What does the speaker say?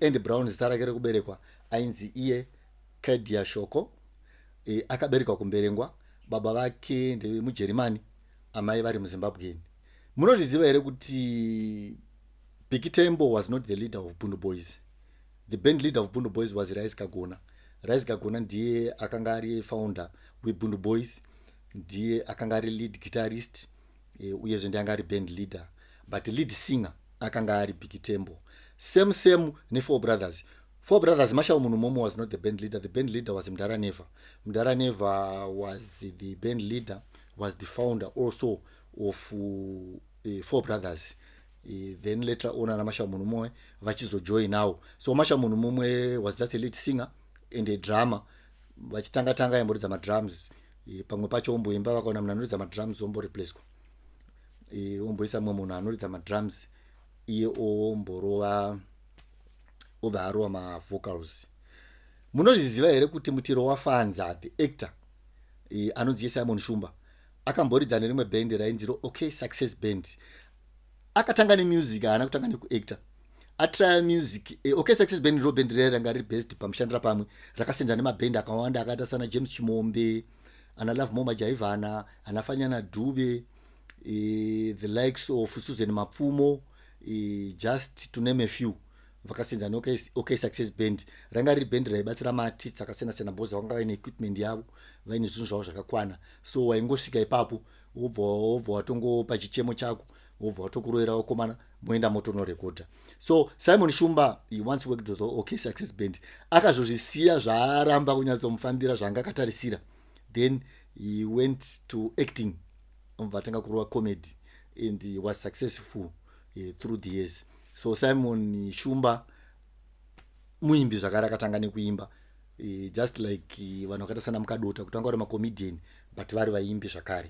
Andy Brown zita rake rekuberekwa ainzi iye Kedia Shoko. Akaberekwa kuMberengwa. Baba vake ndevemuJerimani, amai vari muZimbabwean. Munozviziva here kuti Biggie Tembo was not the leader of Bhundu Boys? The band leader of Bhundu Boys was Rice Kagona. Rice Kagona ndiye akanga ari founder weBhundu Boys, ndiye akanga ari lead guitarist, uyezve ndiye anga ari band leader, but lead singer akanga ari Biggie Tembo. Same same neFour Brothers. Four Brothers, Marshall Munhumomo was not the band leader. The band leader was Mdara Neva. Mdara Neva was the band leader, was the founder also of Four Brothers. Then later on ana Marshall Munhumomwe vachizojoin now. So Marshall Munhumomwe was just a lead singer and a drummer. Vachitanga tanga aimboridza madrums, pamwe pacho omboimba. Vakaona munhu anoridza madrums, omboreplacwa, omboisa mumwe munhu anoridza madrums, iye omborova, obva arova mavocals. Munozviziva here kuti Mutiro Wafanza, the actor, anonzi Simon Shumba, akamboridza nerimwe bhendi rainzi ro OK Success Band? Akatanga nemusic, haana kutanga nekuactor. Atrya music, OK Success Band ndo bhendi rere ranga riri based pamushandira pamwe, rakasenza nemabhendi akawanda akaita sana James Chimombe, ana Love Moma Jaivana, ana Fanyana Dube, the likes of Susan Mapfumo, just to name a few. Vakasenza neOK Success Band. Ranga riri bhendi raibatsira maartists akasiyana siyana because vanga vaine equipment yavo, vaine zvinhu zvavo zvakakwana. So waingosvika ipapo, wobva watongopa chichemo chako, wobva watokurovera vakomana, moenda motonorekodha. So Simon Shumba, he once worked with the OK Success Band. Akazozvisiya zvaaramba kunyatsomufambira zvaanga akatarisira. Then he went to acting, obva atanga kurova comedy, and he was successful through the years. So Simon Shumba muimbi zvakare, akatanga nekuimba, just like vanhu vakaita sana Mukadota, kutanga vari macomedian but vari vaimbi zvakare.